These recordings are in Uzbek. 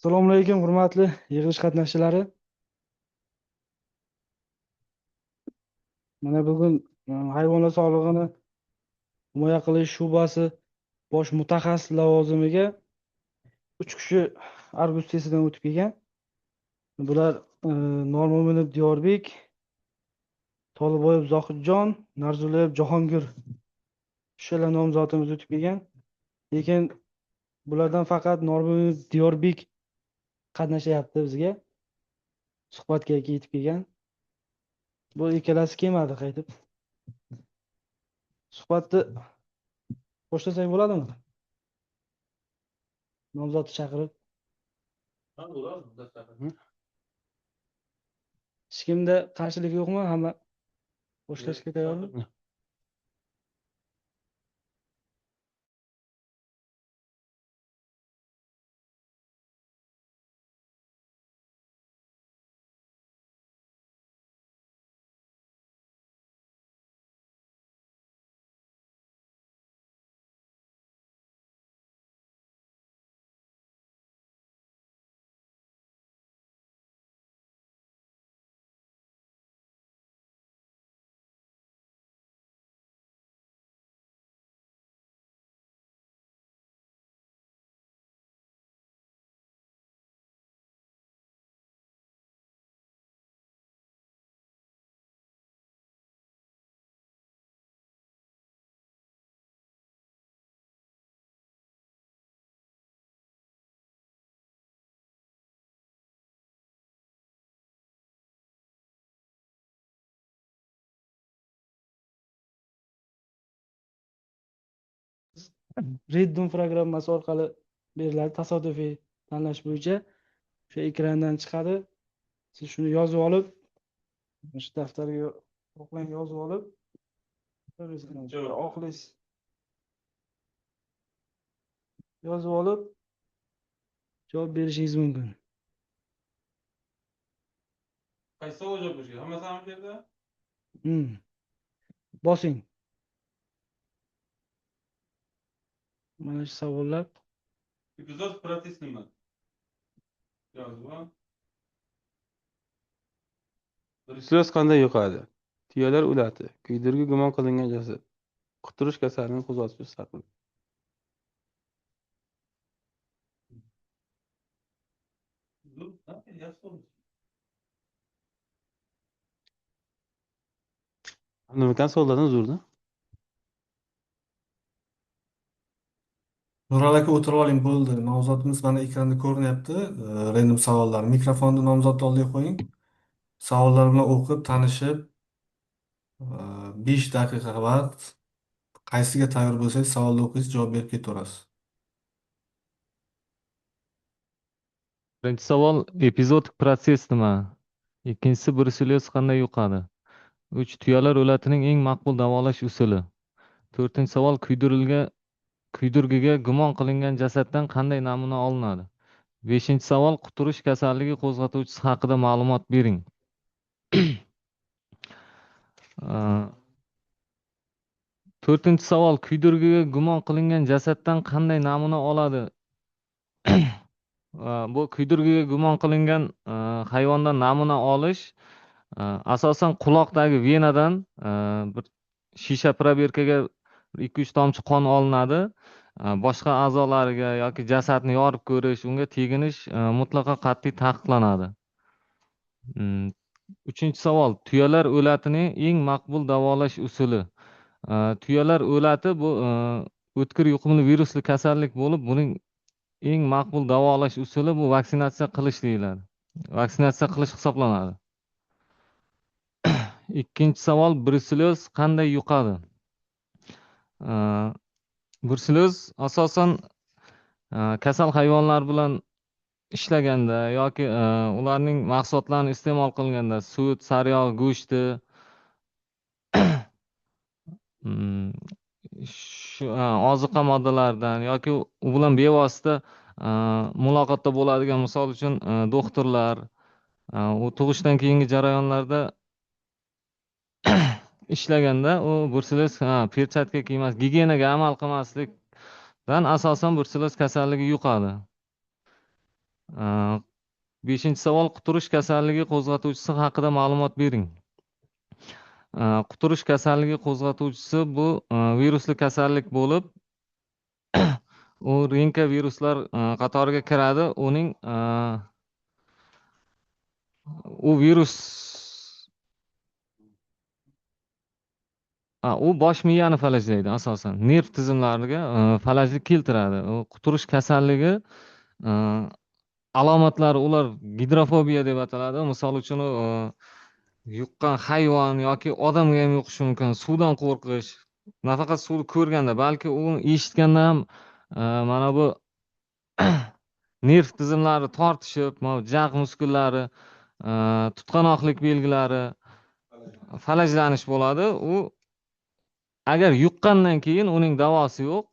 Assalomu alaykum, hurmatli yig'ilish qatnashchilari. Mana bugun hayvonlar sog'lig'ini himoya qilish shu'basi bosh mutaxassis lavozimiga 3 kishi Argus testidan o'tib kelgan. Bular Normo'minov Diyorbek, Toliboyev Zohidjon, Narzullayev Jahongir. Uchala nomzodimiz o'tib kelgan. Lekin bulardan faqat Normo'minov Diyorbek qatnashyapti bizga. Suhbatga yetib kelgan. Bu ikkalasi kelmadi qaytib. Suhbatni boshlasak bo'ladimi? Nomzodni chaqirib. Hech kimda qarshilik yo'qmi? Hamma boshlashga tayyormi? Reddon programmasi orqali beriladi, tasodifiy tanlash bo'yicha. O'sha ekrandan chiqadi. Siz shuni yozib olib, shu daftarga o'qlang, yozib olib, oqlis yozib olib javob berishingiz mumkin. Qaysi savol javob berish kerak? Hammasi ham yerda? Bosing. Mana shu savollar. Epizod protsess nima? Yozib. Bruselyoz qanday yuqadi? Tuyalar o'lati, kuydirgi gumon qilingan jasad, quturish kasalligini qo'zg'atuvchi saqli. Nima savollardan zo'rda? Nurali aka, o'tirib oling, bo'ldi. Nomzodimiz mana ekranda ko'rinyapti. Random savollar. Mikrofonni nomzodni oldiga qo'ying. Savollar bilan o'qib, tanishib, 5 daqiqa vaqt. Qaysiga tayyor bo'lsangiz, savolni o'qiysiz, javob berib ketaverasiz. Birinchi savol, epizodik protsess nima? Ikkinchisi, bruselyoz qanday yuqadi? 3, tuyalar o'latining eng maqbul davolash usuli. To'rtinchi savol, kuydirgiga gumon qilingan jasaddan qanday namuna olinadi? 5 savol, quturish kasalligi qo'zg'atuvchisi haqida ma'lumot bering. 4 savol, kuydirgiga gumon qilingan jasaddan qanday namuna oladi? Bu kuydirgiga gumon qilingan hayvondan namuna olish asosan quloqdagi venadan bir shisha probirkaga 2-3 tomchi qon olinadi. Boshqa a'zolariga yoki jasadni yorib ko'rish, unga teginish mutlaqo qat'iy taqiqlanadi. 3 savol, tuyalar o'latining eng maqbul davolash usuli. Tuyalar o'lati bu o'tkir yuqumli virusli kasallik bo'lib, buning eng maqbul davolash usuli bu vaksinatsiya qilish deyiladi. Vaksinatsiya qilish hisoblanadi. 2 savol, bruselyoz qanday yuqadi? Bruselyoz asosan kasal hayvonlar bilan ishlaganda yoki ularning mahsulotlarini iste'mol qilganda, sut, sariyog', go'shti, shu oziqa moddalaridan yoki u bilan bevosita muloqotda bo'ladigan, misol uchun doktorlar, u tug'ishdan keyingi jarayonlarda ishlaganda u bruselyoz, perchatka kiymas, gigiyenaga amal qilmaslikdan asosan bruselyoz kasalligi yuqadi. Beshinchi savol: quturish kasalligi qo'zg'atuvchisi haqida ma'lumot bering. Quturish kasalligi qo'zg'atuvchisi bu virusli kasallik bo'lib, u rinka viruslar qatoriga kiradi. Uning u virus u bosh miyani falajlaydi, asosan nerv tizimlariga falajlik keltiradi. U quturish kasalligi alomatlari ular gidrofobiya deb ataladi. Misol uchun, yuqqan hayvon yoki odamga ham yuqishi mumkin. Suvdan qo'rqish, nafaqat suvni ko'rganda, balki uni eshitganda ham mana bu nerv tizimlari tortishib, mana bu jag' muskullari, tutqanoqlik belgilari, falajlanish bo'ladi. U agar yuqqandan keyin uning davosi yo'q,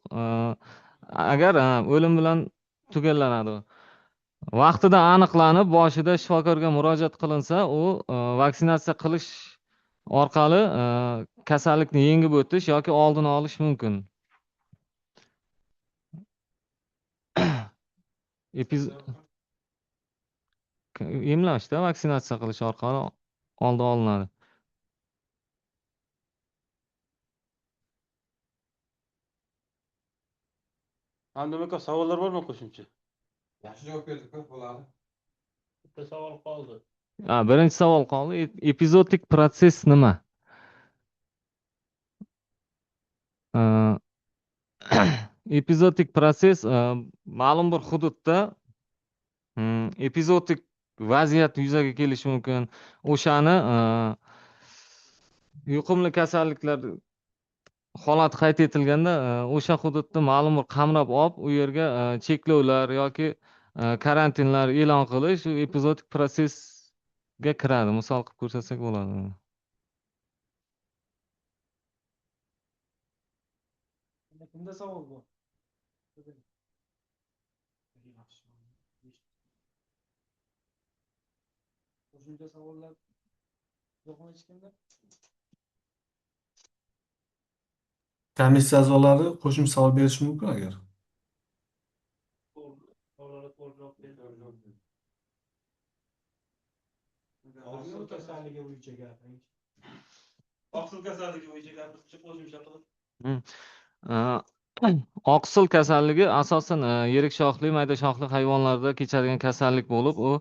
agar o'lim bilan tugallanadi. Vaqtida aniqlanib, boshida shifokorga murojaat qilinsa, u vaksinatsiya qilish orqali kasallikni yengib o'tish yoki oldini olish mumkin. Emlashda vaksinatsiya qilish orqali oldi olinadi. Hamdam aka, savollar bormi qo'shimcha? Yaxshi javob berdik, bo'ladi. Bitta savol qoldi. Birinchi savol qoldi. Epizotik protsess nima? Epizotik protsess ma'lum bir hududda epizotik vaziyat yuzaga kelishi mumkin. O'shani yuqumli kasalliklar holati qayd etilganda, o'sha hududni ma'lum bir qamrab olib, u yerga cheklovlar yoki karantinlar e'lon qilish u epizodik protsessga kiradi. Misol qilib ko'rsatsak bo'ladi. Kimda savol bor? Qo'shimcha savollar yo'qmi hech kimda? Komissiya a'zolari qo'shimcha savol berishi mumkin agar. Savollarga to'g'ri javob berdi. Oqsil kasalligi bo'yicha gapiring. Oqsil kasalligi bo'yicha gapirib, qo'shimcha qilib. Oqsil kasalligi asosan yirik shoxli, mayda shoxli hayvonlarda kechadigan kasallik bo'lib, u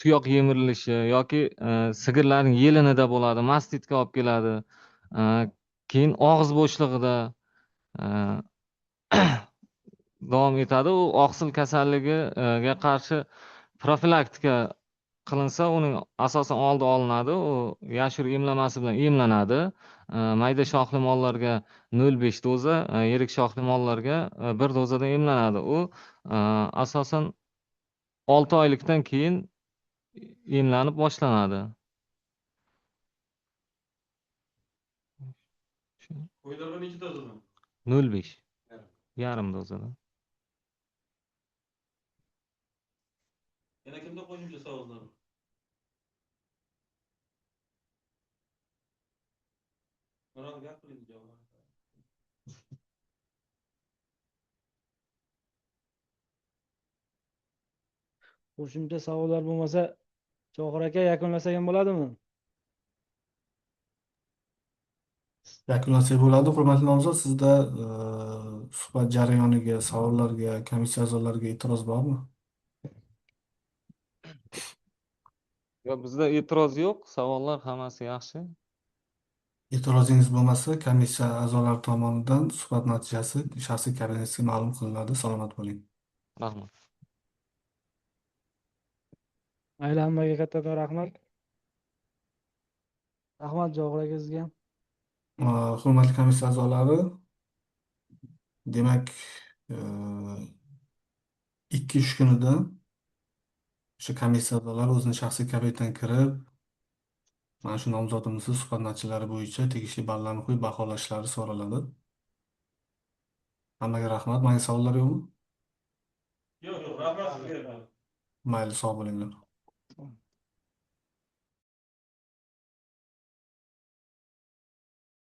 tuyoq yemirilishi yoki sigirlarning yelinida bo'ladi, mastitga olib keladi. Keyin og'iz bo'shlig'ida davom etadi. U oqsil kasalligiga qarshi profilaktika qilinsa, uning asosan oldi olinadi. U yashir emlamasi bilan emlanadi. Mayda shoxli mollarga 0,5 doza, yirik shoxli mollarga 1 dozadan emlanadi. U asosan 6 oylikdan keyin emlanib boshlanadi. Qo'ylarga necha dozadan? 0,5. Yarim dozadan. Yana kimda qo'shimcha savollar? Nurali gapiring javob. Qo'shimcha savollar bo'lmasa, Johir aka yakunlasak ham bo'ladimi? Yakunlasak bo'ladi. Hurmatli nomzod, sizda suhbat jarayoniga, savollarga, komissiya a'zolariga e'tiroz bormi? Yo'q, bizda e'tiroz yo'q, savollar hammasi yaxshi. E'tirozingiz bo'lmasa, komissiya a'zolari tomonidan suhbat natijasi shaxsiy kabinetingizga ma'lum qilinadi. Salomat bo'ling. Rahmat. Mayli, hammaga kattakon rahmat. Rahmat Johir aka sizga ham. Hurmatli komissiya a'zolari, demak, 2-3 kunida o'sha komissiya a'zolari o'zini shaxsiy kabinetidan kirib, mana shu nomzodimizni suhbat natijalari bo'yicha tegishli ballarni qo'yib baholashlari so'raladi. Hammaga rahmat. Menga savollar yo'qmi? Yo'q, yo'q, rahmat sizga. Mayli, sog' bo'linglar.